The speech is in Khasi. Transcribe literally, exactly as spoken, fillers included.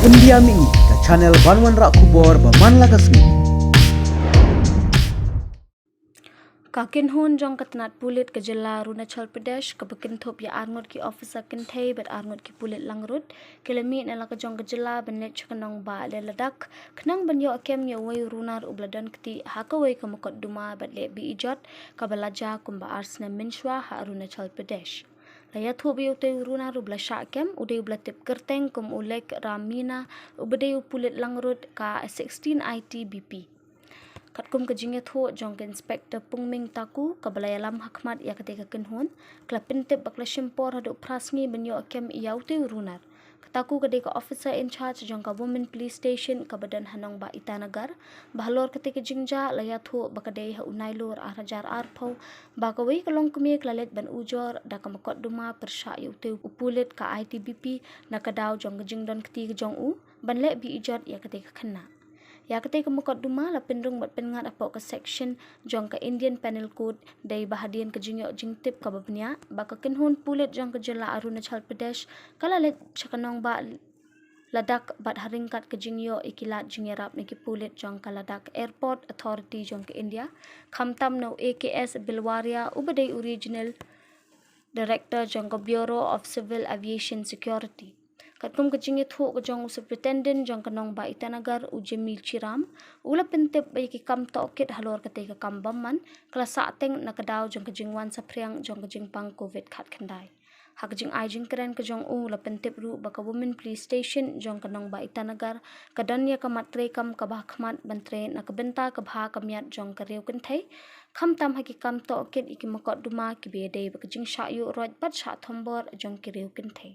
India Mini, ka channel ban wanrah khubor ba man la ka sngi. Ka kynhun jong ka tnat pulit ka jylla Arunachal Pradesh, kaba kynthup ïa arngut ki officer kynthei bad arngut ki pulit langrut, ki la mih na la ka jong ka jylla ban leit sha ka nongbah Leh Ladakh, khnang ban ïoh kem ïa uwei u runar uba la don kti ha kawei ka mukotduma bad leh beh ijot, kaba la jia kumba ar snem mynshuwa ha Arunachal Pradesh. La ïathuh ba ïa utei u runar uba la shah kem, u dei uba la tip kyrteng kum u Lek Ram Mina, uba dei u pulit langrut ka sixteen I T B P. Katkum ka jingïathuh jong ka Inspector Pungming Taku, kaba la ïalam ha khmat ïa katei ka kynhun, ka la pyntip ba ka la shim por haduh phra sngi ban ïoh kem ïa utei u runar. Ka Taku ka dei ka officer in charge jong ka Women Police Station kaba don ha nongbah Itanagar, ba halor katei ka jingjia la ïathuh ba ka dei ha u Nailur ar hajar arphew, ba kawei ka longkmie ka la leit ban ujor da ka mukotduma pyrshah ïa utei u pulit ka I T B P na ka daw jong ka jingdon kti ka jong u ban leh beh ijot ïa katei ka khynnah. Ïa katei ka mukotduma la pynrung bad pynngat hapoh ka section jong ka Indian Penal Code, dei ba hadien ka jingïoh jingtip kaba bniah ba ka kynhun pulit jong ka jylla Arunachal Pradesh ka la leit sha ka nongbah Ladakh bad ha ryngkat ka jingïoh ïa ki lad jingïarap na ki pulit jong ka Ladakh Airport Authority jong ka India, khamtam na u A K S Bilwaria uba dei u Regional Director jong ka Bureau of Civil Aviation Security. Katkum ka jingïathuh ka jong u Superintendent jong ka nongbah Itanagar, u Jimmy Chiram, u la pyntip ba ïa ki kam tohkit halor katei ka kam bymman ka la sahteng na ka daw jong ka jingwan saphriang jong ka jingpang Covid khatkhyndai. Ha ka jingai jingkren ka jong u, la pyntip ruh ba ka Women Police Station jong ka nongbah Itanagar ka don ïa ka mat treikam kaba ha khmat ban trei na ka bynta ka bha ka miat jong ka riew kynthei, khamtam ha ki kam tohkit ïa ki mukotduma kiba ïadei bad ka jingshah ïuh roit bad shah thombor jong ki riew kynthei.